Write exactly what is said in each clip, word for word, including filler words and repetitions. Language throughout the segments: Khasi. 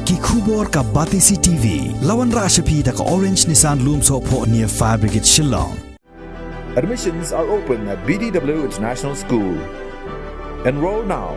Ki khubor ka Batesi T V. La wanrah sha phi da ka Orange Nissan Lumsohphoh near Fire Brigade Shillong. Admissions are open at B D W International School. Enroll now.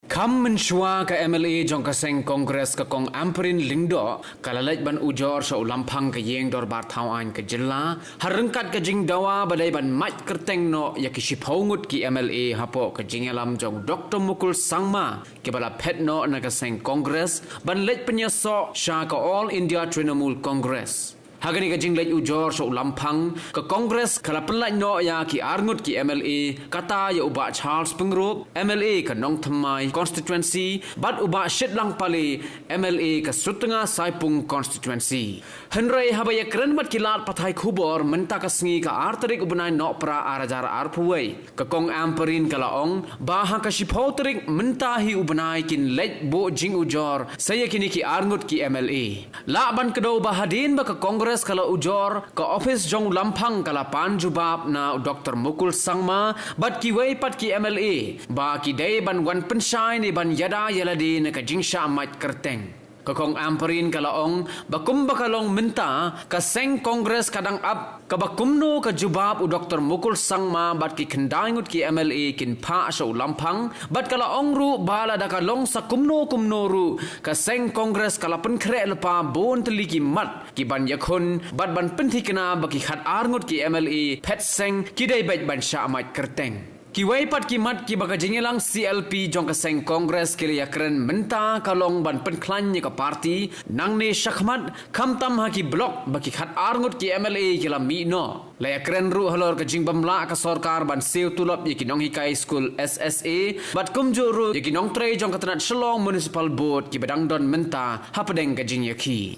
Kham mynshuwa ka M L A jong ka seng Congress ka Kong Ampareen Lyngdoh ka la leit ban ujor sha u Lamphang ka Ïing Dorbar Thaw Aiñ ka Jylla ha ryngkat ka jingdawa ba dei ban mait kyrteng noh ïa ki shiphew ngut ki M L A hapoh ka jingïalam jong u Doctor Mukul Sangma kiba la phet noh na ka seng Congress ban leit pynïasoh sha ka All India Trinamool Congress. Ha kane ka jingleit ujor sha u Lamphang, ka Congress ka la pynlait noh ïa ki arngut ki M L A, kata ïa u Bah Charles Pyngrope, M L A ka Nongthymmai Constituency, bad u Bah Shitlang Pale, M L A ka Sutnga Saipung Constituency. Hynrei haba ïakren bad ki lad pathai khubor mynta ka sngi ka ar tarik u bnai Nohprah ar hajar arphew wei, ka Kong Ampareen ka la ong ba ha ka shiphew tarik mynta hi u bnai kin leit buh jingujor sa ïa kine ki arngut ki M L A. Lah ban kdew ba hadien ba ka Congress ka la ujor, ka ophis jong u Lamphang ka la pan jubab na u Doctor Mukul Sangma bad kiwei pat ki M L A ba ki dei ban wan pynshai ne ban ïada ïa lade na ka jingshah mait kyrteng. Ka Kong Ampareen ka la ong ba kumba ka long mynta, ka seng Congress ka dang ap kaba kumno ka jubab u Doctor Mukul Sangma bad ki khyndai ngut ki M L A kin phah sha u Lamphang, bad ka la ong ruh ba lada ka long sa kumno kumno ruh, ka seng Congress ka la pynkhreh lypa bun tylli ki mat ki ban ïakhun bad ban pynthikna ba ki khat ar ngut ki M L A phet seng ki dei beit ban shah mait kyrteng. Kiwei pat ki mat kiba ka jingïalang C L P jong ka seng Congress ki la ïakren mynta ka long ban pynkhlaiñ ïa ka party, nangne shakhmat, khamtam ha ki block ba ki khat ar ngut ki M L A ki la mih noh. La ïakren ruh halor ka jingbymlah ka sorkar ban siew tulop ïa ki nonghikai skul S S A, bad kumjuh ruh ïa ki nongtrei jong ka tnat Shillong Municipal Board kiba dang don mynta hapdeng ka jingïakhih.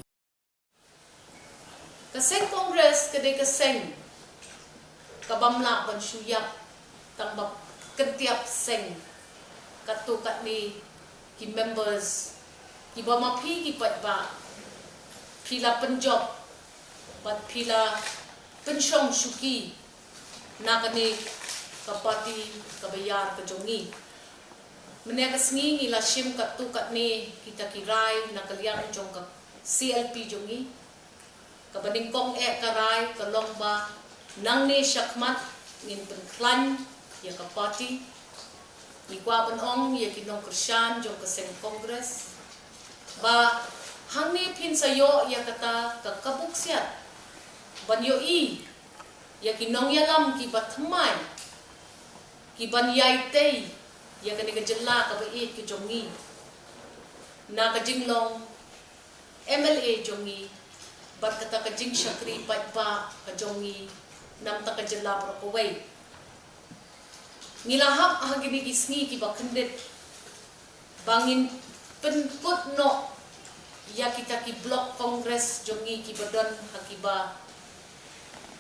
Ka seng Congress ka dei ka seng ka bym lah ban shu ïap tang ba kyntiap seng katto katne ki members kiba ma phi ki paidbah phi la pynjop bad phi la pynshong shuki na kane ka party kaba ïar ka jong ngi. Mynne ka sngi ngi la shim katto katne kita ki rai na ka liang jong ka C L P jong ngi. Kaba nyngkong eh ka rai ka long ba nangne shakhmat ngin pynkhlaiñ ïa ka party. Ngi kwah ban ong ïa ki nongkyrshan jong ka seng Congress ba hangne phin sa ïoh ïa kata ka kabuksiat ban ïohi ïa ki nongïalam kiba thymmai ki ban ïai tei ïa kane ka jylla kaba ïeit ka jong ngi na ka jinglong M L A jong ngi bad kata ka jingshakri paidbah ka jong ngi na kata ka jylla baroh kawei. Ngi la hap ha kine ki sngi kiba kyndit ba ngin pynkut noh ïa kita ki block congress jong ngi kiba don ha kiba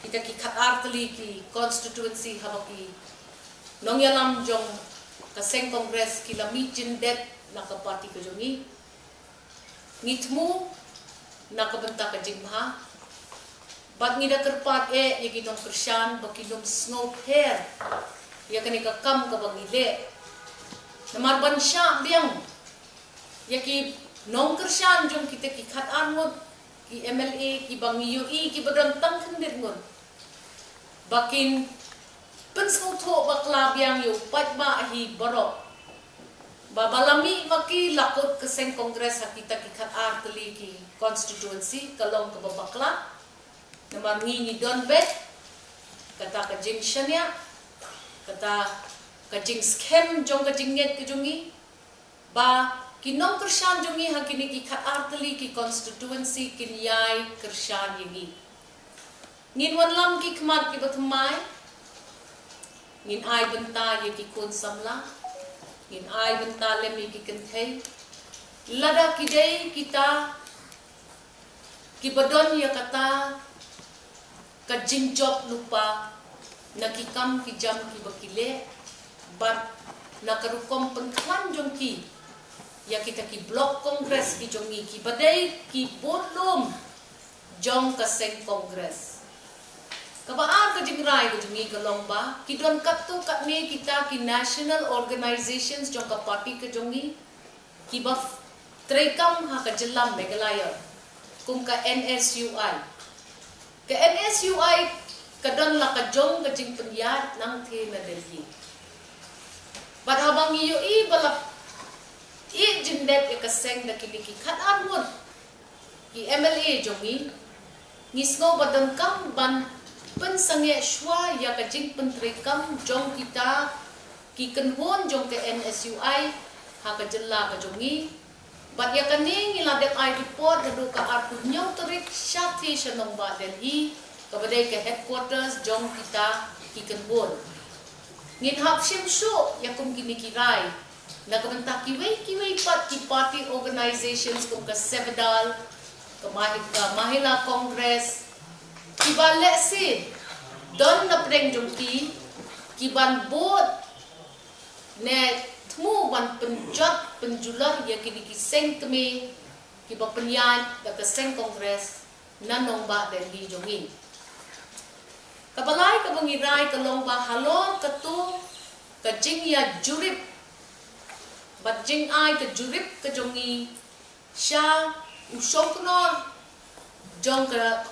kita ki khat ar tylli ki constituency haba ki nongïalam jong ka seng congress ki la mih jyndet na ka party ka jong ngi. Ngi thmu na ka bynta ka jingbha bad ngi da kyrpad eh ïa ki nongkyrshan ba kin ym sngewpher ïa kane ka kam kaba ngi leh. Namar ban shah biang ïa ki nongkyrshan jong kita ki khat ar ngut ki M L A kiba ngi ïohi kiba don tang khyndiat ngut ba kin pynsngewthuh bakla biang ïa u paidbah hi baroh ba ba la mih ma ki la kut ka seng congress ha kita ki khat ar tylli ki constituency ka long kaba bakla. Namar ngi ngi don beit kata ka jingshaniah, kata ka jingskhem jong ka jingngeit ka jong ngi ba ki nongkyrshan jong ngi ha kine ki khat ar tylli ki constituency kin ïai kyrshan ïa ngi. Ngin wanlam ki khmat kiba thymmai. Ngin ai bynta ïa ki khun samla. Ngin ai bynta lem ïa ki kynthei. Lada ki dei kita kiba don ïa kata ka jingjop lypa na ki kam ki jam kiba ki leh bad na ka rukom pynkhlaiñ jong ki ïa kita ki block congress ki jong ngi kiba dei ki bud lum jong ka seng congress. Kaba ar ka jingrai ka jong ngi ka long ba ki don katto katne kita ki national organisations jong ka party ka jong ngi kiba treikam ha ka jylla Meghalaya kum ka N S U I. Ka N S U I ka don la ka jong ka jingpynïaid nangtei na Delhi. Bad haba ngi ïohi ba la ïeh jyndet ïa ka seng da kine ki khatar ngut ki M L A jong ngi, ngi sngew ba donkam ban pynsangeh shuwa ïa ka jingpyntreikam jong kita ki kynhun jong ka N S U I ha ka jylla ka jong ngi. Bad ïa kane ngi la dep ai report haduh ka arphew hynñiew tarik shathie sha nongbah Delhi, kaba dei ka headquarters jong kita ki kynhun. Ngin hap shim shuh ïa kum kine ki rai na ka bynta kiwei kiwei pat ki party organizations kum ka CEVADAL, ka Mahi-, ka Mahila Congress, kiba lehse don na pdeng jong ki, kiban bud ne thmu ban pynjot pynjulor ïa kine ki seng kmie kiba pynïaid da ka seng Congress na nongbah Delhi jong ngi. Kaba lai kaba ngi rai ka long ba halor kato ka jingïajurip bad jingai ka jurip ka jong ngi sha u shongknor jong ka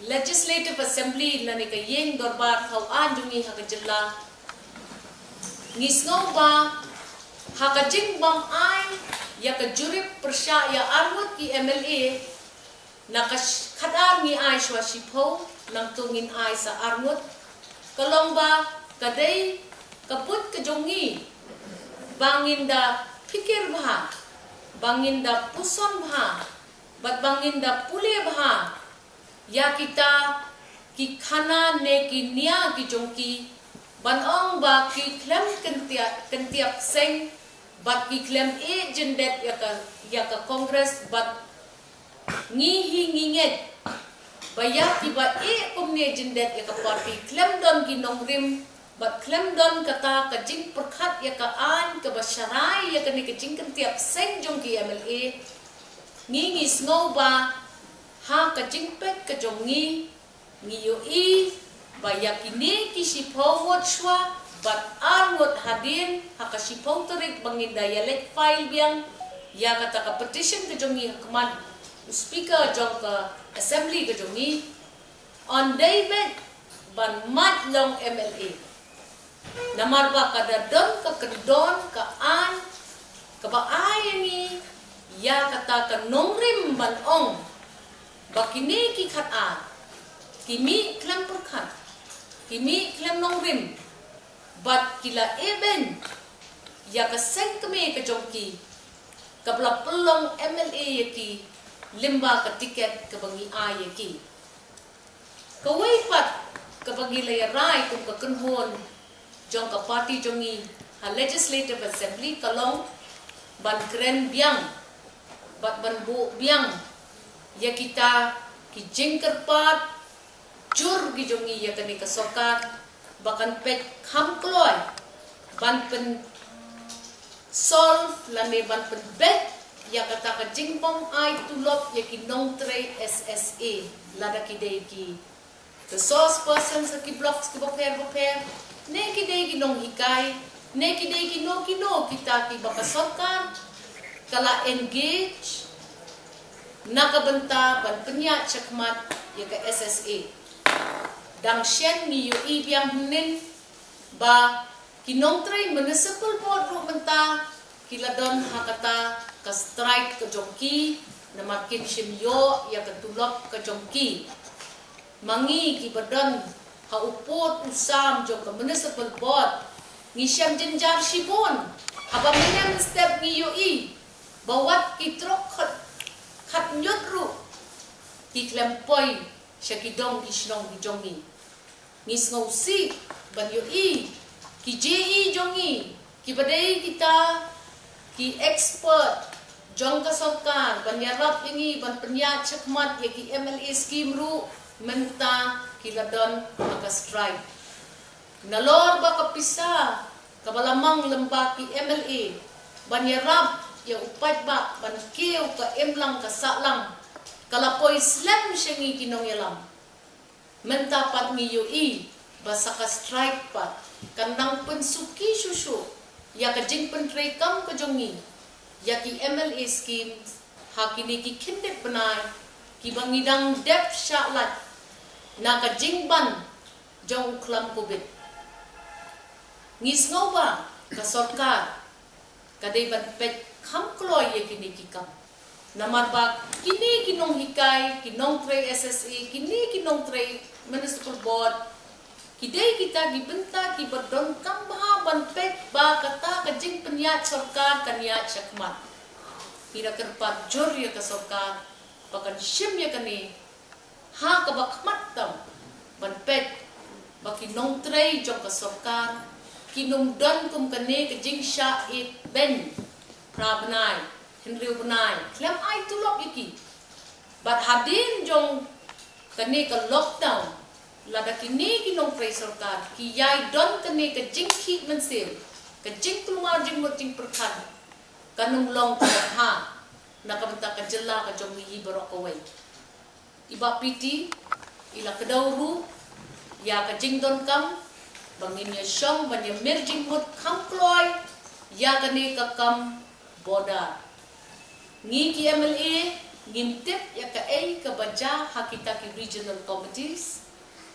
Legislative Assembly lane ka ïing dorbar thaw aiñ jong ngi ha ka jylla. Ngi sngew ba ha ka jingbym ai ïa ka jurip pyrshah ïa arngut ki M L A, na ka sh-, khatar ngi ai shuwa shiphew, nangta ngin ai sa arngut. Ka long ba ka dei ka buit ka jong ngi ba ngin da phikir bha, ba ngin da puson bha, bad ba ngin da pule bha ïa kita ki khana ne ki nia ki jong ki, ban ong ba ki khlem kyntiap, kyntiap seng bad ki khlem ïeh jyndet ïa ka, ïa ka Congress. Bad ngi hi ngi ngeit ba ïa kiba ïeh kumne jyndet ïa ka party khlem don ki nongrim bad khlem don kata ka jingpyrkhat ïa ka aiñ kaba sharai ïa kane ka jingkyntiap seng jong ki M L A. Ngi ngi sngew ba ha ka jingpeit ka jong ngi, ngi ïohi ba ïa kine ki shiphew ngut shuwa bad arngut hadien ha ka shiphew tarik ba ngin da ïaleit file biang ïa kata ka petition ka jong ngi ha khmat u Speaker jong ka Assembly ka jong ngi, yn dei beit ban mad long M L A. Namar ba ka da don ka kyndon ka aiñ kaba ai ïa ngi ïa kata ka nongrim ban ong ba kine ki khatar ki mih khlem pyrkhat, ki mih khlem nongrim, bad ki la ïeh beiñ ïa ka seng kmie ka jong ki kaba la pynlong M L A ïa ki lyngba ka tiket kaba ngi ai ïa ki. Kawei pat kaba ngi la ïa rai kum ka kynhun jong ka party jong ngi ha Legislative Assembly ka long ban kren biang bad ban buh biang ïa kita ki jingkyrpad jur ki jong ngi ïa kane ka sorkar ba kan peit kham kloi ban pyn solve lane ban pynbeit ïa kata ka jingbym ai tulop ïa ki nongtrei S S A, lada ki dei ki resource persons ha ki blocks kiba pher ba pher, ne ki dei ki nonghikai, ne ki dei kino kino kita kiba ka sorkar ka la engage na ka bynta ban pynïaid shakhmat ïa ka S S A. Dang shen ngi ïohi biang hynnin ba ki nongtrei municipal board ruh mynta ki la don ha kata ka strike ka jong ki, namar kim shym ïoh ïa ka tulop ka jong ki. Ma ngi kiba don ha u pud u sam jong ka municipal board, ngi shem jynjar shibun haba mynne mynstep ngi ïohi ba wat ki trok khat, khat ñiut ruh ki khlem poi sha ki dong ki shnong ki jong ngi. Ngi sngewsih ban ïohi ki J E jong ngi kiba dei kita ki expert jong ka sorkar ban ïarap ïa ngi ban pynïaid shakhmat ïa ki M L A scheme ruh mynta ki la don ha ka strike. Nalor ba ka pisa kaba la mang lyngba ki M L A ban ïarap ïa u paidbah ban kiew ka imlang ka sahlang ka la poi slem sha ngi ki nongïalam. Mynta pat ngi ïohi ba sa ka strike pat kan nang pynsuki shuh shuh ïa ka jingpyntreikam ka jong ngi. ïa ki M L A schemes ha kine ki khyndiat bnai kiba ngi dang dep shah lait na ka jingban jong u khlam covid. Ngi sngew ba ka sorkar ka dei ban peit kham kloi ïa kine ki kam. Namar ba kine ki nonghikai, ki nongtrei S S A, kine ki nongtrei municipal board, ki dei kita ki bynta kiba donkam bha ban peit ba kata ka jingpynïaid sorkar kan ïaid shakhmat. Ngi da kyrpad jur ïa ka sorkar ba kan shim ïa kane ha kaba khmat tam ban peit ba ki nongtrei jong ka sorkar kin ym don kum kane ka jingshah ïeit beiñ phra bnai, hynriew bnai, khlem ai tulop ïa ki. Bad hadien jong kane ka lockdown, lada kine ki nongtrei sorkar ki ïai don kane ka jingkhih mynsiem, ka jingkulmar jingmut jingpyrkhat, kan ym long kaba bha na ka bynta ka jylla ka jong ngi hi baroh kawei. I Bah P T i la kdew ruh ïa ka jingdonkam ba ngin ïa shong ban ïa mir jingmut kham kloi ïa kane ka kam border. Ngi ki M L A ngim tip ïa kaei kaba jia ha kita ki regional committees.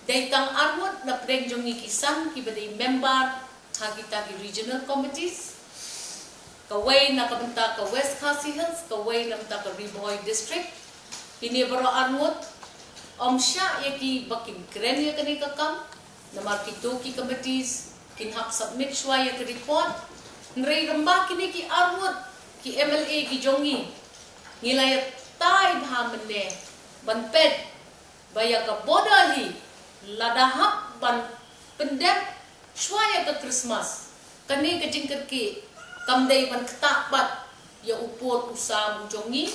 Dei tang arngut na pdeng jong ngi ki san kiba dei member ha kita ki regional committees. Kawei na ka bynta ka West Khasi Hills, kawei na bynta ka Ri Bhoi District. Kine baroh arngut ym shah ïa ki ba kin kren ïa kane ka kam. Namar kito ki committees kin hap submit shuwa ïa ka report. Hynrei lyngba kine ki arngut ki M L A ki jong ngi, ngi la ïatai bha mynne ban peit ba ïa ka border hi lada hap ban pyndep shuwa ïa ka Christmas, kane ka jingkyrkieh kam dei ban ktah pat ïa u pud u sam u jong ngi.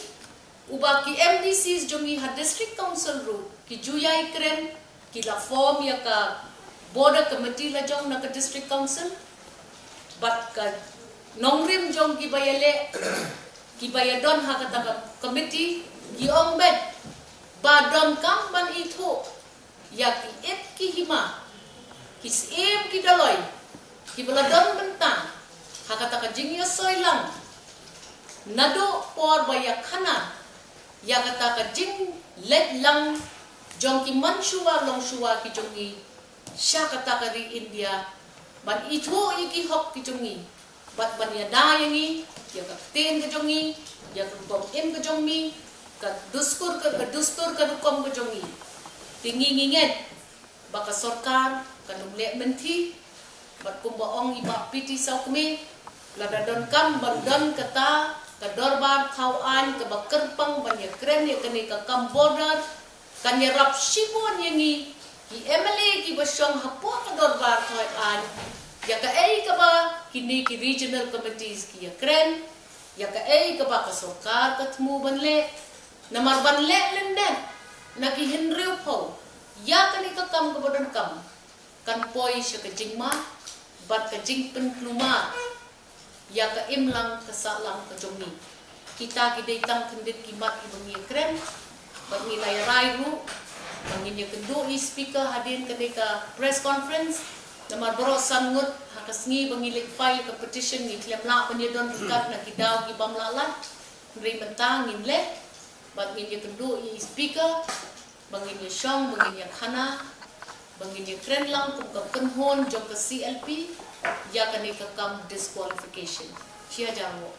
Uba ki M D Cs jong ngi ha District Council ruh ki ju ïai kren, ki la form ïa ka border committee la jong na ka District Council. Bad ka nongrim jong kiba ïaleh, kiba ïadon ha kata ka committee, ki ong beit ba donkam ban ithuh ïa ki ip ki hima, ki syiem ki dolloi kiba la don bynta ha kata ka jingïasoi lang naduh por ba ïakhana ïa kata ka jingleit lang jong ki manshuwa longshuwa ki jong ngi sha kata ka ri India, ban ithuh ïa ki hok ki jong ngi bad ban ïada ïa ngi ïa ka ktien ka jong ngi, ïa ka rukom im ka jong ngi, ka dustur ka, ka dustur ka rukom ka jong ngi. Te ngi ngi ngeit ba ka sorkar kan ym leh mynthi. Bad kumba ong i Bah P T Sawkmie, lada donkam ban don kata ka dorbar thaw aiñ kaba kyrpang ban ïakren ïa kane ka kam border, kan ïarap shibun ïa ngi ki M L A kiba shong hapoh ka dorbar thaw aiñ ïa kaei kaba kine ki regional committees ki ïakren, ïa kaei kaba ka sorkar ka thmu ban leh. Namar ban leh lyndet na ki hynriewphew ïa kane ka kam kaba donkam, kan poi sha ka jingma bad ka jingpynkulmar ïa ka imlang ka sahlang ka jong ngi. Kita ki dei tang khyndiat ki mat kiba ngi ïakren. Bad ngi la ïarai ruh ba ngin ïakynduh ïa i speaker hadien kane ka press conference. Namar baroh san ngut ha ka sngi ba ngi leit file ka petition ngi khlem lah ban ïadon ryngkat na ki daw ki bym lah lait. Hynrei mynta ngin leh bad ngin ïakynduh ïa i speaker ba ngin ïashong, ba ngin ïakhana, ba ngin ïakren lang kum ka kynhun jong ka C L P ïa kane ka kam disqualification. Shi hajar nguh.